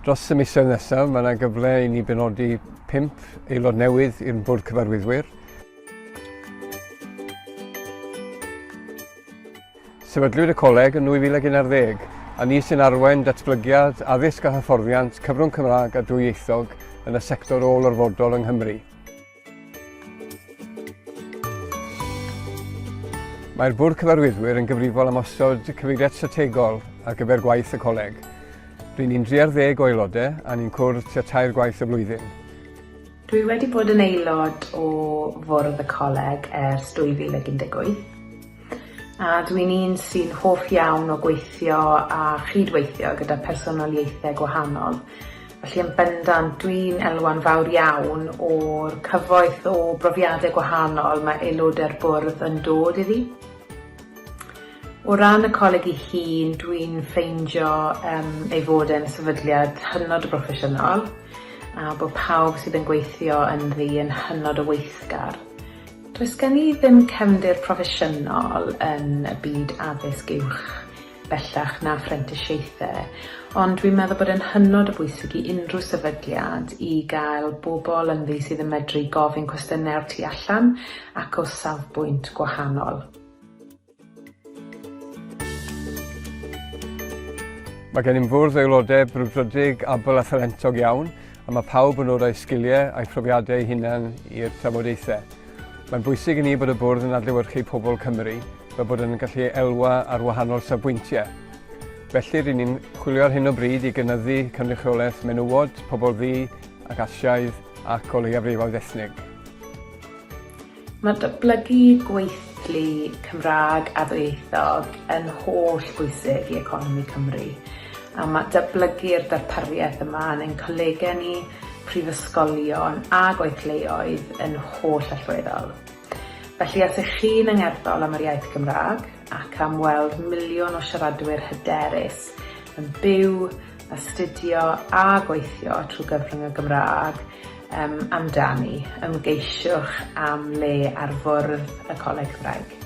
Dros y misoedd nesaf, mae yna gyfle i ni benodi pump aelod newydd i'r Bwrdd Cyfarwyddwyr. Sefydlwyd y coleg yn 2011, a ni sy'n arwain datblygiad addysg a hyfforddiant cyfrwng Cymraeg a dwyieithog yn y sector ôl-orfodol yng Nghymru. Mae'r Bwrdd Cyfarwyddwyr yn gyfrifol am osod cyfeiriad strategol ar gyfer gwaith y coleg. Ry'n ni'n dri ar ddeg o aelodau a ni'n cwrdd tua tair gwaith y flwyddyn. Dwi wedi bod yn aelod o Fwrdd y Coleg ers 2018 a dwi'n un sy'n hoff iawn o gweithio a chyd-weithio gyda personoliaethau gwahanol. Felly yn bendant dwi'n elwa'n fawr iawn o'r cyfoeth o brofiadau gwahanol mae aelodau'r bwrdd yn dod iddi. O ran y coleg ei hun, dwi'n ffeindio yym ei fod e'n sefydliad hynod o broffesiynol a bod pawb sydd yn gweithio ynddi yn hynod o weithgar. Does gen i ddim cefndir proffesiynol yn y byd addysg uwch bellach na phrentisiaethau, ond dwi'n meddwl bod e'n hynod o bwysig i unrhyw sefydliad i gael bobl ynddi sydd yn medru gofyn cwestiynau o'r tu allan ac o safbwynt gwahanol. Mae gennym fwrdd aelodau brwdfrydig, abl a thalentog iawn, a mae pawb yn dod â'u sgiliau a'u profiadau eu hunain i'r trafodaethau. Mae'n bwysig i ni bod y bwrdd yn adlewyrchu pobl Cymru, fel bod yn gallu elwa ar wahanol safbwyntiau. Felly, ry'n ni'n chwilio ar hyn o bryd i gynyddu cynrychiolaeth menywod, pobl ddu ac Asiaidd ac o leiafrifoedd ethnig. Mae datblygu gweithlu Cymraeg a ddwyieithog yn holl bwysig i economi Cymru, a mae datblygu'r darpariaeth yma yn ein colegau ni, prifysgolion a gweithleoedd yn holl allweddol. Felly os ych chi'n angerddol am yr iaith Gymraeg ac am weld miliwn o siaradwyr hyderus yn byw, astudio a gweithio trwy gyfrwng y Gymraeg, Yym, amdani. Ymgeisiwch am le ar fwrdd y Coleg Cymraeg.